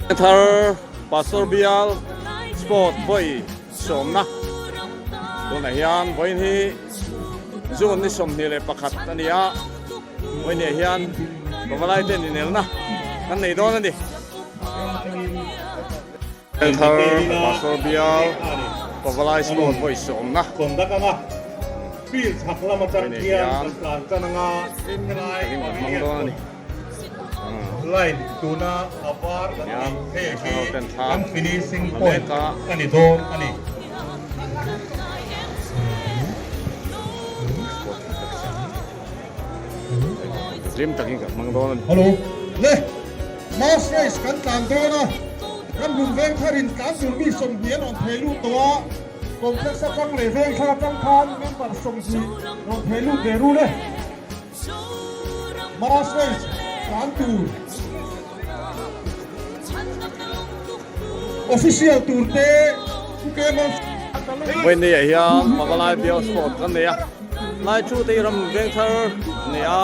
Thar Pastor Bial Sport vawi sawmna tunah hian vawiin hi June ni 21 a ni a, vawiinah hian pavalai ten inelna kan nei dawn a ni. Thar Pastor Bial Pavalai Sport vawi sawmna vawiinah hian takin kan hmang dawn a ni. Line tuna a var kan tih hei hi kan finishing point a ni dawn a ni. Hlim takin kan hmang dawn a ni. Hello. Le, mass race kan tlan dawn a, kan hun veng tharin tlan tur mi 20 an rawn thei lut tawh a, complex atang leh veng thar atang khan member 20 rawn thei lut ve rul e. Mass race tlan tur official tur te Pu Kemal Vawinia hian Pavalai Bial Sport kan nei a, lai thu te hi ram veng thar a ni a,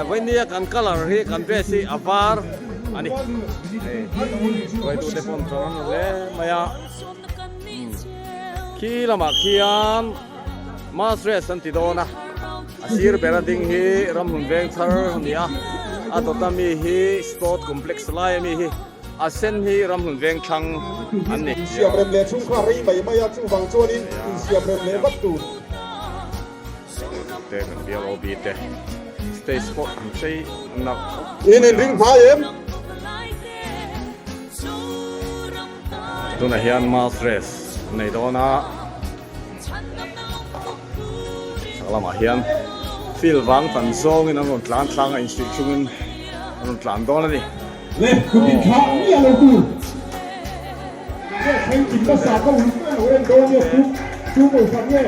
Vawinia kan colour hi kan dress hi a var a ni, hei hruaitute pawh an chawrh an la hle mai a, khi lamah khian Mass race an ti dawn a, a sir ber a ding hi Ramhlun veng thar a ni a, a dawt a mi hi Sport Complex lai a mi hi a sen hi Ramhlun veng thlang an ni. Insiam rem leh chhung kha rei mai mai a, chuvang chuanin insiam rem leh vat tur. Te kan bial OB te stage pawh an chei nalh khawp. In inring hma em? Tunah hian mass race an nei dawn a. Chhak lamah hian field vang tan zawngin an rawn tlan tlang a, insuih chungin an rawn tlan dawn a ni. Le kut in thlah miah lo tur nge thleng kim hmasa ka ui fe lo en dawn nge chu chu kohhran nge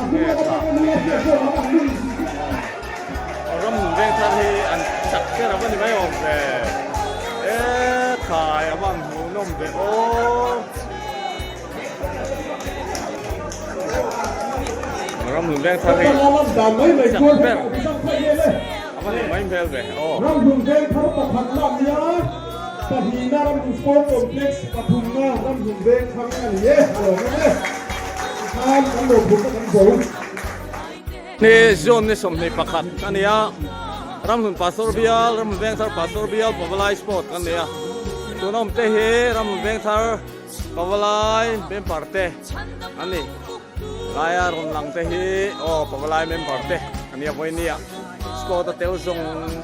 a hnung lama tang a nia hriat zawk ang an lung Ram nun veng thar hi an chak ber a va ni mai awm ve e khai a van hmuhnawm ve aw. Ram nun veng thar hi chak ber a va ni mai hmel ve aw. Ram nun veng thar pakhat lak nia pahnihna ram nun sport complex pathumna ram nun veng thar a ni e a lawm em e tikhan kan lo phurna kan zo. Ni June ni 21 a ni a, Ramhlun Pastor Bial, Ramhlun Vengthar Pastor Bial Pavalai Sport kan nei a, tuna awm te hi Ramhlun Vengthar Pavalai member te an ni. Laia rawn lang te hi aw Pavalai member te an nia vawinia squad a tel zawng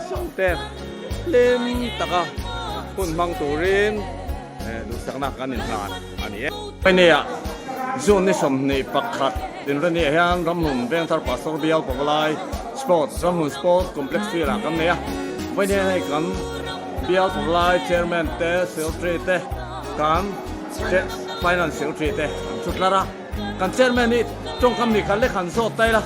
zawng te hlim taka hun hmang turin duhsakna kan inhlan a ni e. Vawinia June ni 21 inreniah hian Ramhlun Vengthar Pastor Bial Pavalai Sports Ramhlun Sport Complex field ah kan nei a. Vawinia hei kan Bial Pavalai Chairman te Secretary te Kan Finance Secretary te an thu tlar a, kan Chairman hi tawngkam ni khat lek han zawt ta ila,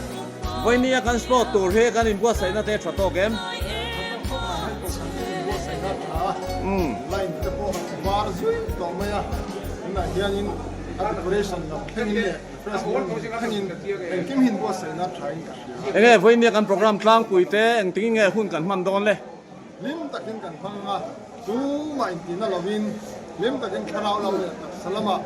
vawinia kan sport tur hi kan inbuatsaihna te tha tawk em? Tha tawk khawp mai, hei kohhran te inbuatsaihna a tha a, line te pawh a var zui tawh mai a, tunah hianin a decoration lam thlengin leh refreshment thlengin engkim hi inbuatsaihna a thain ka hria. Enge vawinia kan program tlangpui te engtin nge hun kan hman dawn le? Hlim takin kan hmang a, tumah intihna lovin hlim takin thlarau lo leh taksa lamah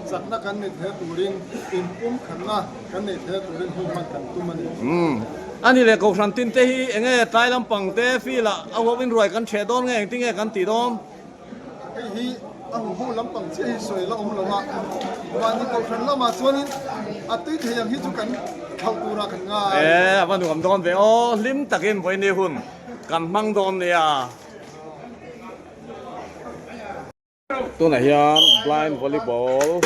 chakna kan nei thei turin inpumkhatna kan nei thei turin hun hman kan tum a ni. Umm. A ni leh Kohhran tin te hi enge tlai lampang te field ah a huap in ruai kan ṭheh dawn nge engtin nge kan tih dawn? Hei hi a huho lampang chiah hi sawi la awm lo a, mahni Kohhran lamah chuanin a tui thei ang hi chu kan thlauh turah kan ngai. E, a va nuam dawn ve aw, hlim takin vawiin hun. Kan hmang dawn nia. Tunah hian blind volleyball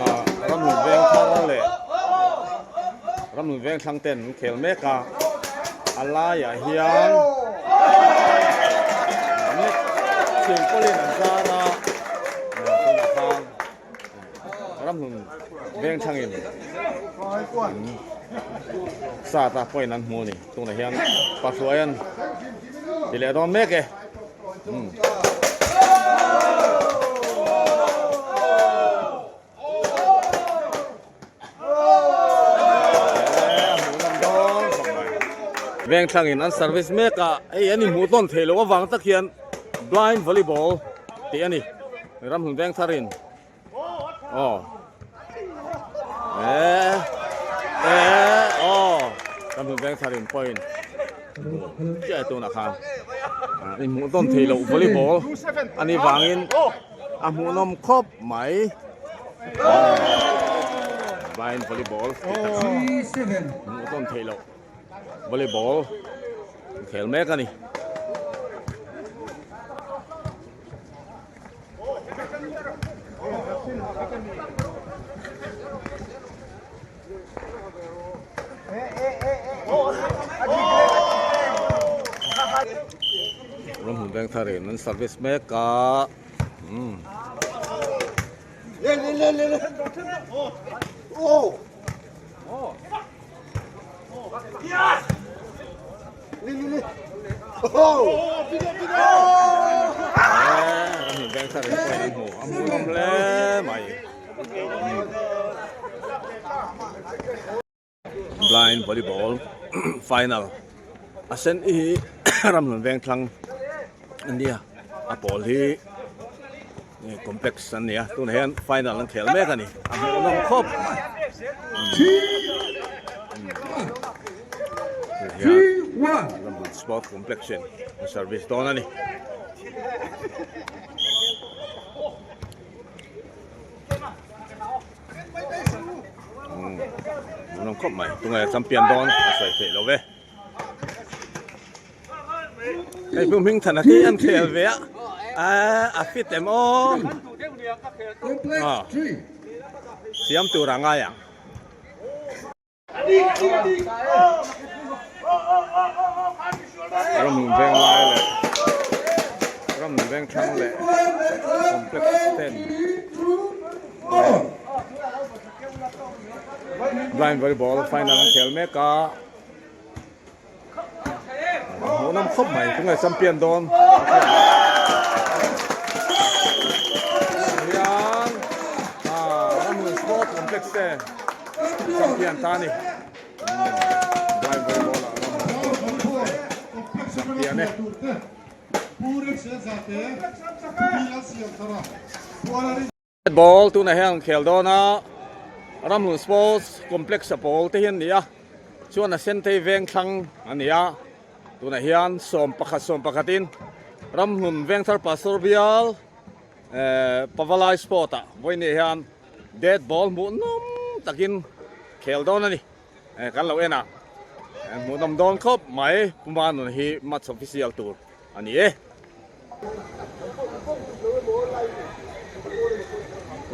ah ramhlun veng thar leh ramhlun veng thlang ten an khel mek a a laiah hian net silpawlin an zar a tunah khan ramhlun veng thlangin sat a point an hmu a ni. Tunah hian Pahruaia'n ti leh dawn mek e. Umm. Vengthlangin an service mek a, hei an inhmuh tawn theih loh avang tak hian blind volleyball. tih a ni. Ramhlun Vengtharin aw eh eh aw Ramhlun Vengtharin point chiah e tunah khan inhmuh tawn theih loh volleyball a nih vangin a hmuhnawm khawp mai blind volleyball tih takah hmuh tawn theih loh volleyball khel mek a ni. Ramhmun veng thar in an service mek a umm. Blind volleyball final a sen hi Ramhlun Vengthlang a nia a pawl hi complex an nia tunah hian final an khel mek a ni a hmuhnawm khawp hian sport complex in service dawn a ni. Hmuhnawm khawp mai tunge champion dawn a sawi theih lo ve. Hei pu hming thana hi an khel ve a a fit em aw siam tur a ngai ang. Ramhlun veng lai leh Ramhlun veng thlang leh complex ten blind volleyball final an khel mek a. Hmuhnawm khawp mai tunge champion dawn hian Ramhlun Sport Complex te champion ta ni Blind volleyball ah Ramhlun Sport Complex te champion e. Ball tunah hian an khel dawn a, Ramhlun Sports Complex a pawl te hi an ni a, chuan a Sentei Vengthlang a ni a, tunah hian 11 11 in Ramhlun Vengthar Pastor Bial eh Pavalai Sport ah vawiin hian dead ball hmuh nawm takin khel dawn a ni, eh kan lo en ang, hmuh nawm dawn khawp mai Puma nun hi match official tur. A ni e.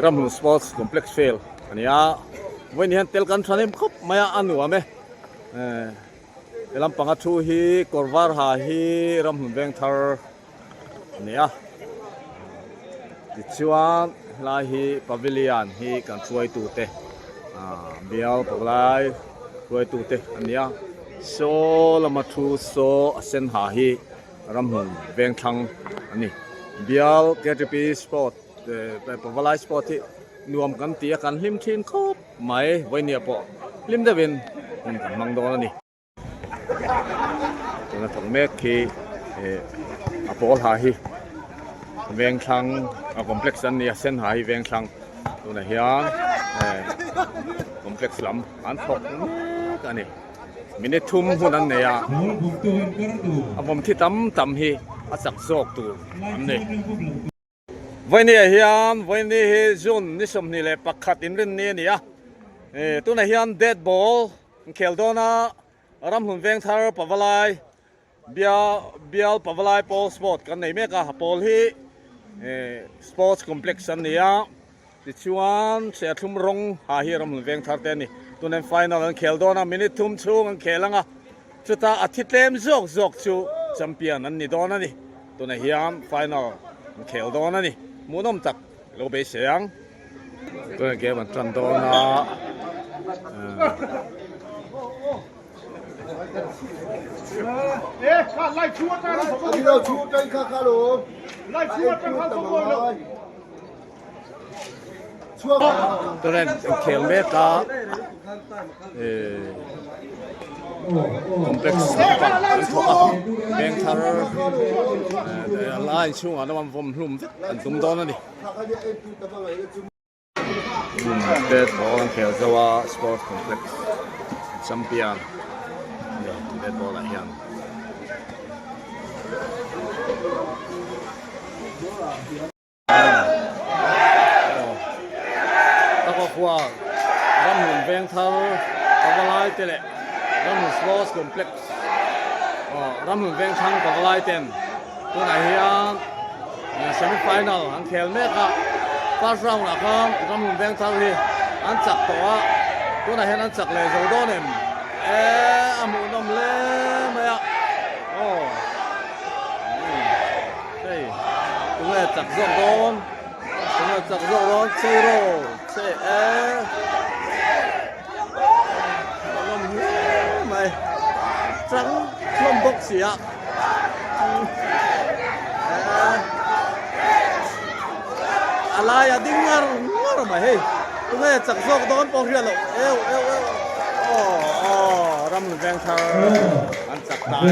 Ramhlun Sports Complex Field a ni a, vawiin hian tel kan tha hnem khawp mai a, a nuam e. He lampanga thu hi kawr var ha hi Ramhlun Vengthar a ni a, tichuan helai hi Pavilion hi kan hruaitute bial pavalai hruaitute a ni a. Saw lama thu saw a sen ha hi ramhmun vengthlang a ni. Bial KTP Sport Pavalai Sport hi nuam kan ti a, kan hlim thin khawp mai. Vawinia pawh hlim deuhin hun kan hmang dawn a ni. Tuna thawk mek khi a pawl ha hi vengthlang a complex an ni a, sen ha hi vengthlang tunah hian complex lam an thawk mek a ni. Minute thum hun an nei a, a vawm thi tam tam hi a chak zawk tur an ni. Vawiini ah hian vawiini hi June ni 21 inrinni a ni a, tunah hian dead ball an khel dawn a, Ramhlun Vengthar Pavalai Bial Pavalai Pawl Sport kan nei mek a, a pawl hi Sports Complex an ni a, tichuan Serthlum rawng ha hi Ramhlun Vengthar te a ni. Tunah hian final an khel dawn a, minute thum chhung an khel ang a, chutah a thi tlem zawk zawk chu champion an ni dawn a ni. Tunah hian final an khel dawn a ni, hmuhnawm tak lo beisei ang. Tunah game an tan dawn a. Tunah inkhel mek a. Complex lampang an thawk a, veng thar line chhungah lam an vawm hlum vek an tum dawn a ni. Bat ball an khel zo a, Sports Complex champion a ni bat ball ah hian. Takawkhua Ramhlun Vengthar Pavalai te leh Ramhlun Sports Complex Ramhlun Vengthlang Pavalai ten tunah hian semi final an khel mek a, first round ah khan Ramhlun Vengthar hi an chak tawh a, tunah hian an chak leh zo dawn em? Eee a hmuhnawm hle mai a aw. Hei tunge chak zawk dawn tunge chak zawk dawn cheiro che e a lawm hle mai chang hlawm bawk si a a lai a ding ngar ngar mai hei tunge chak zawk dawn pawh hriat loh eu eu eu aw aw ram veng thar an chak ta e.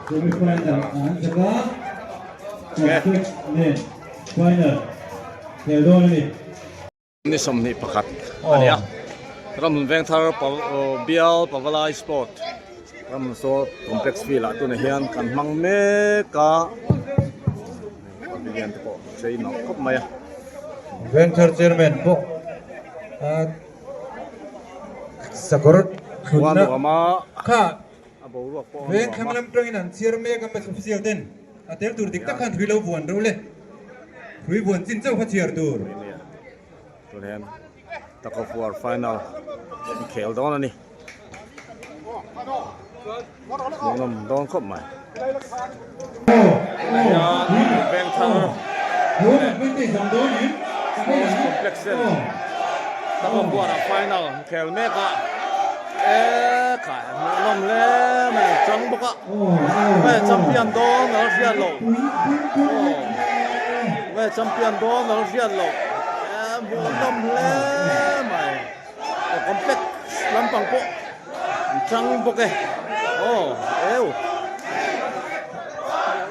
Semi-final an chak a, Complex nen final khel dawn a ni. Ni 21 a ni a, Ramhlun Vengthar Bial Pavalai Sport Ramhlun Sport Complex field ah tunah hian kan hmang mek a, pavilion te pawh chei nawk khawp mai a. Vengthar Chairman pawh a sakawr thlunna kha. Veng thlang lam tangin an chhiar mek a, match official ten a tel tur dik tak khan hrui lo vuan reuh le, hrui vuan chin chauh kha chhiar tur. Tun hian Tug of War final an khel dawn a ni. Hmuhnawm dawn khawp mai. Tunah hian veng thar Sports Complex ten Tug of War ah final an khel mek a. E khai a hmuhnawm hle mai a chang bawk a nge champion dawn a la hriat loh aw nge champion dawn a la hriat loh e hmuhnawm hle mai aw complex lampang pawh an chang bawk e aw eu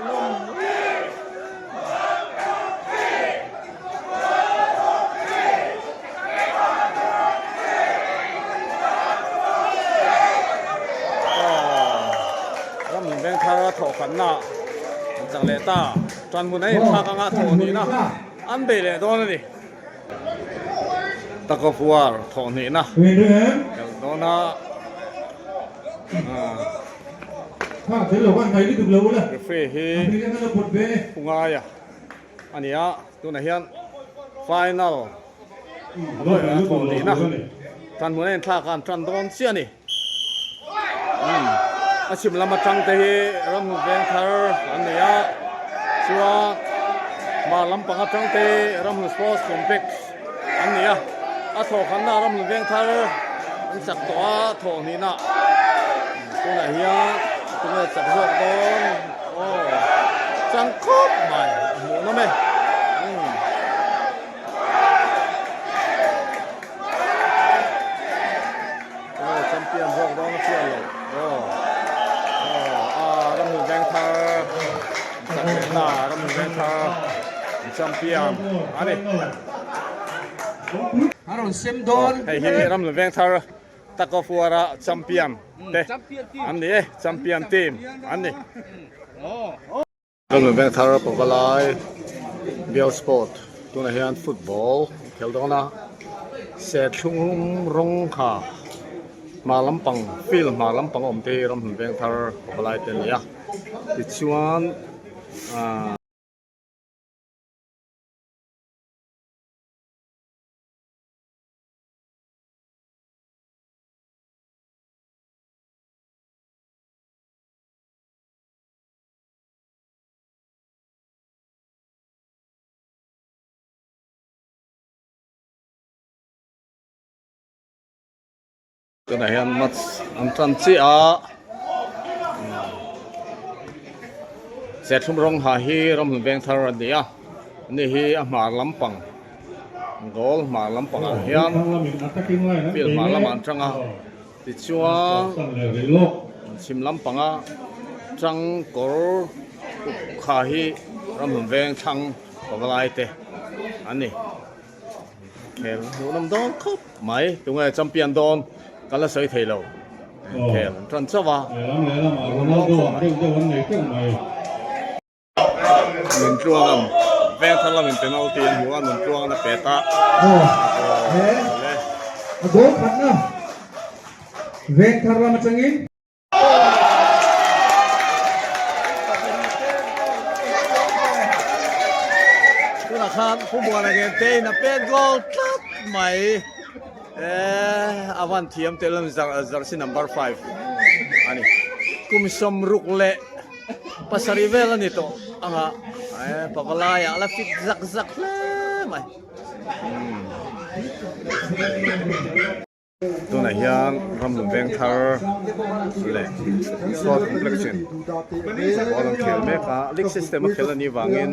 hmuhnawm Ram veng thar a thawh khatna an chak leh ta tan hmun a inthlak anga thawh nihna an bei leh dawn a ni. Tug of war thawh nihna kal dawn a referee hi Pungaia a ni a tunah hian final a thawh nihna tan hmun a inthlak a an tan dawn chiah a ni. A chhim lam atang te hi ramhnu veng thar an nei a chuan hmar lampang atang te hi ramhnu sports complex an ni a a thawh khanna ramhnu veng thar an chak tawh a thawh hnihna tunah hian tunge chak zawk dawn aw chang khawp mai a hmuhnawm e. Aw champion zawk dawn a hriat loh aw aw a ramhmun veng thar chak leh ta ramhmun veng thar champion a ni A rawn sem dawn. Hei hi ramhmun veng thar tug of war a champion te an ni e champion team an ni. Ramhlun Vengthar Pavalai Bial Sport tunah hian football an khel dawn a, Sethlung rawng kha hma lampang field hma lampang a awm te hi Ramhlun Vengthar Pavalai te a ni a, tichuan ahh. Tunah hian match an tan chiah a Serthlum rawng ha hi ramhlun veng thar a ni a ani hi a hmar lampang goal hmar lampangah hian field hmar lamah an tang a. Tichuan chhim lampanga tang kawr uk kha hi ramhlun veng thlang pavalai te an ni. Khel hmuh nawm dawn khawp mai tunge champion dawn kan la sawi thei lo. Khel an tan chauh a hmuh nawm dawn khawp mai. Nun tluang an veng thar lamin penalty an hmu a nun tluang an a pet a. A goal khatna veng thar lam atangin. Tunah khan Pu Muana ngen te in a pet goal tlat mai. A van thiam tel an jersey number 5 ani. Kum 60 leh Pasarih vel a ni tawh ang a, pavalaiah a la fit zak zak hle mai. Tunah hian ramhlun veng thar leh sport complex in ball an khel mek a, league system a khel a nih vangin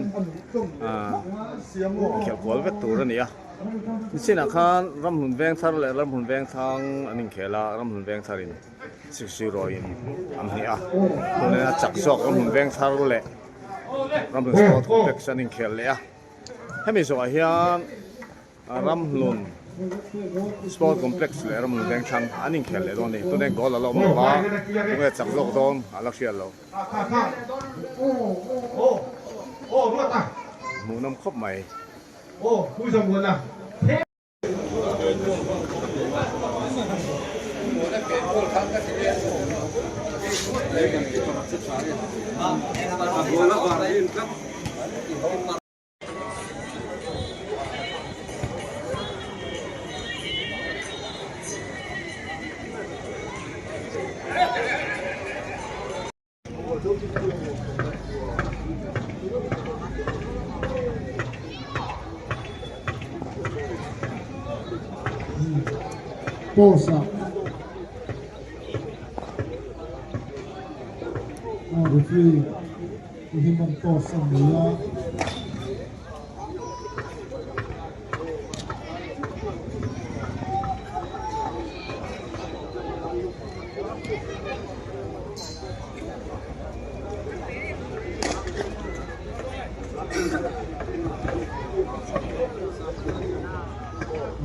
inkhelh kual vek tur a ni a. Nichinah khan ramhlun veng thar leh ramhlun veng thang an inkhel a, ramhlun veng thar in. 6-0 in an hnih a, tunah a chak zawk ramhmun veng thar leh ramhlun sport complex an inkhel leh a, hemi zawhah hian ramhlun sport complex leh ramhlun veng thlang an inkhel leh dawn a ni, tunah goal a la awm lo va, tunge chak zawk dawn a la hriat lo. Hmuhnawm khawp mai. Post ah referee human post a ni a.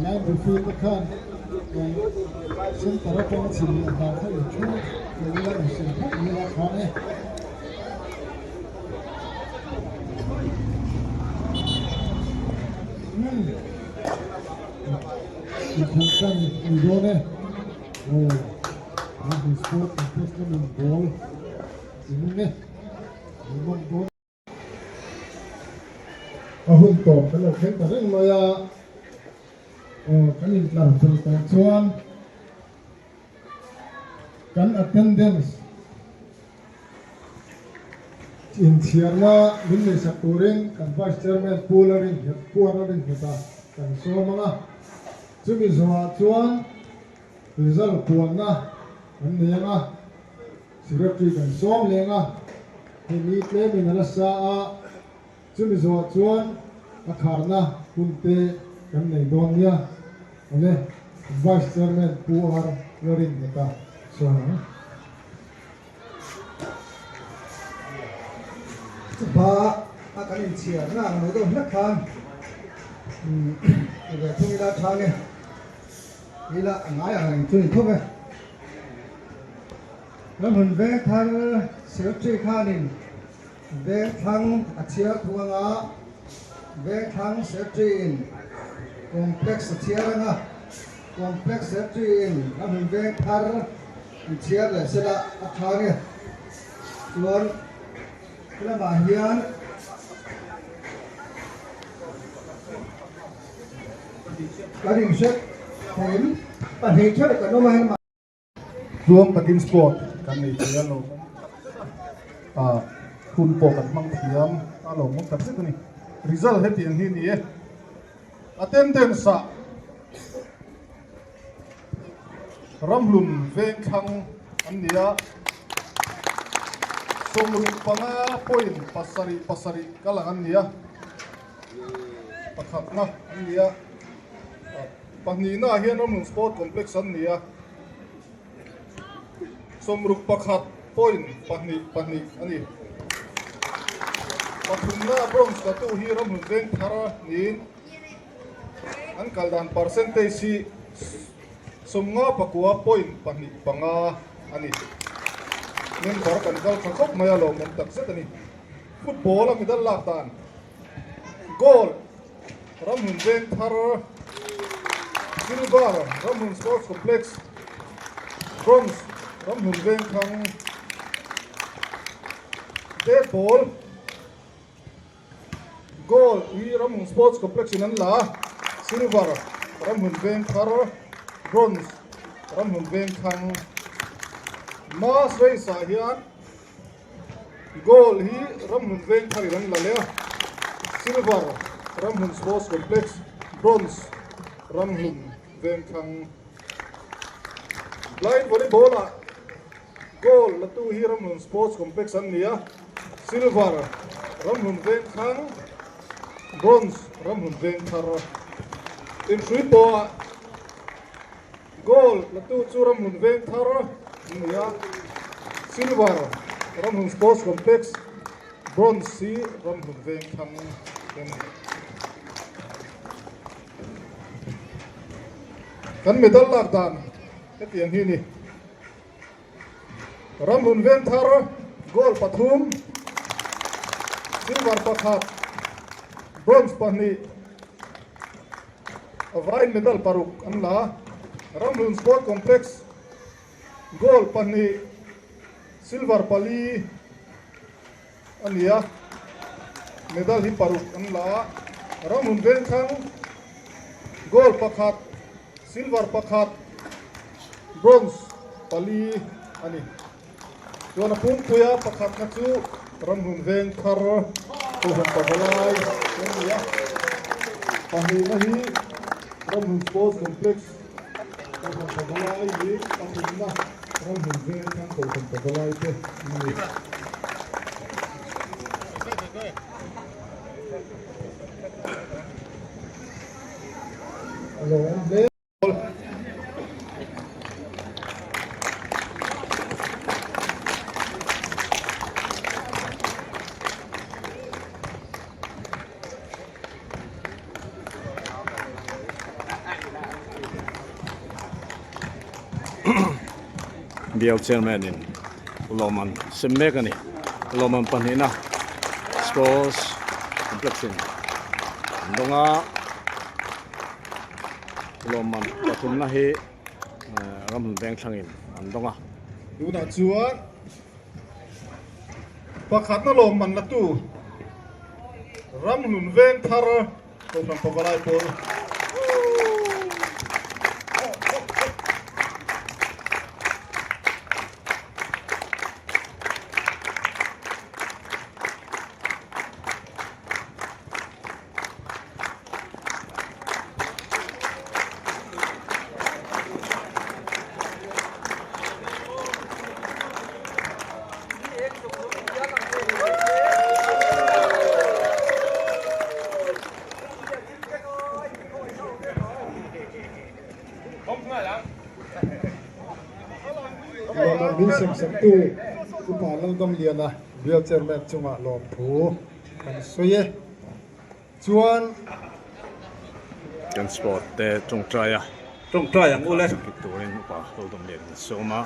Line referee te khan center atanga chhim leh hmar kha in thu lo ila in hrilh phawt ila khan e. Inkhawm tan ni dawn e. Aw, Ramhun Sport Complex lamin ball in e. Hmuhnawm dawn. A hun tawp kan lo thleng ta reng mai a. Aw, kan intlar fel tawh chuan kan attendance Inchhiarna min neihsak turin kan Vice Chairman Pu Laringhet, Pu Araringhet-a kan sawm ang a. Chumi zawhah chuan result puanna kan nei ang a, Secretary kan sawm leng a, hei ni tlemin a la sa a, chumi zawhah chuan a kharna hun te kan nei dawn nia. Awle, Vice Chairman Pu Ar Laringhet-a sawm ang. Chupa a kan inchhiarna ang lo deuh hlek khan ti ve thung ila tha nge ila a ngai ang reng chu ni thawk e. Ramhun veng thar secretary khanin veng thlang a chhiar thung anga veng thlang secretary in complex a chhiar anga complex secretary in ramhun veng thar An chhiar leh sela a tha nge chuan helamah hian kan inhret theiin pahnih theuh kan awm a helamah. Tluang takin sport kan nei thei a lo ah hun pawh kan hmang thiam a lo mawm tak zet a ni. Result hetiang hi ni e attendance ah. Ramhlun veng thlang an ni a, 65 point pasarih pasarih kal ang an ni a, pakhatna an ni a, pahnihna ah hian Ramhlun Sport Complex an ni a. Sawmruk pakhat point pahnih pahnih a ni. Pathumna bronze latu hi Ramhlun Vengthar niin an kal dan percentage hi 54 point pahnih panga a ni. Member kan kal tha khawp mai a lawmawm tak zet a ni. Football a medal lak dan gold Ramhlun Vengthar, Silver, Ramhlun Sports Complex, Bronze, Ramhlun Vengthang, Dead Ball, Gold hi Ramhlun Sports Complex in an la a, Silver, Ramhlun Vengthar, Bronze, Ramhlun Vengthang. Mass race ah hian Gold hi Ramhlun Vengthar in an la leh a, Silver Ramhlun Sports Complex, Bronze Ramhlun Vengthang. Blind Volleyball ah Gold la tu hi Ramhlun Sports Complex an ni a, Silver Ramhlun Vengthang, Bronze Ramhlun Vengthar. Inhrui pawh ah Gold latu chu Ramhlun Vengthar an ni a, Silver Ramhlun Sports Complex, Bronze hi Ramhlun Vengthang te an ni. Kan medal lak dan hetiang hi a ni. Ramhlun Vengthar gold pathum, silver pakhat, bronze pahnih, a vain medal paruk an la. Ramhlun Sport Complex gold pahnih, silver pali a ni a, medal hi paruk an la. Ramhlun Vengthlang gold pakhat, silver pakhat, bronze pali a ni. Chuan a pumpuia pakhatna chu Ramhlun Vengthar Kohhran Pavalai an ni a, pahnihna hi Ramhlun Sports Complex Kohhran Pavalai leh pathumna Ramhlun Vengthar Kohhran Pavalai te an ni. A lo awm hle. Bial chairman in lawmman sem mek a ni lawmman pahnihna sports complex in an dawng a. Lawmman pathumna hi Ramhlun Vengthlangin an dawng a. Tunah chuan pakhatna lawmman latu Ramhlun Vengthar Kohhran Pavalai pawl. Lawmawm min sem saktu Upa Laldamliana Bial Chairman chungah lawmthu kan sawi e. Chuan. Kan sport te tawngtai a. Tawngtai ang ule. Sakit turin upa Holdom lian an sawm a.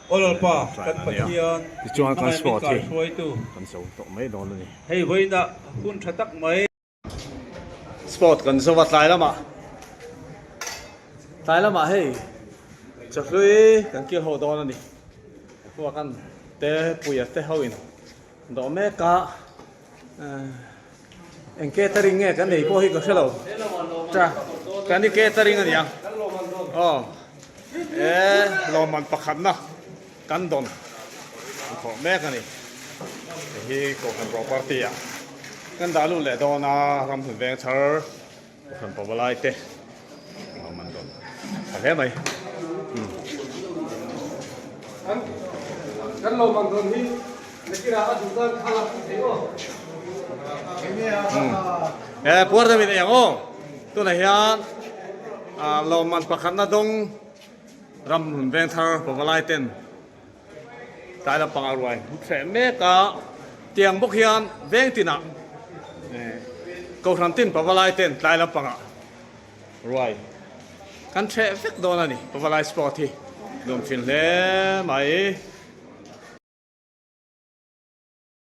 Aw Lalpa, kan Pathian, Tichuan kan hmangaih min sport hi kaihruaitu. kan zo tawh mai dawn a ni. Hei vawiinah hun tha tak mai. Sport kan zo a tlai lamah tlai lamah hei chawhlui kan kil ho dawn a ni. Khua kan te puia te ho in dawh mek a. Eng catering nge kan nei pawh hi ka hre lo cha kan hi catering a nia aw e lawmman pakhatna kan dawn an thawh mek a ni hei hi kohhran property ah kan dah lut leh dawn a ramhlun veng thar kohhran pavalai te lawmman dawn tha hle mai. Kan lawmman dawn hi Nakirah a duh tan kha lak thei aw. E puar deuhin eng aw. Tunah hian lawmman pakhatna dawng ram hun veng thar pavalai ten Tlai lampang a ruai hmu thleh mek a, tiang bawk hian veng tinah Kohhran tin Pavalai ten tlai lampangah ruai kan thleh vek dawn a ni. Pavalai sport hi nuam thin hle mai.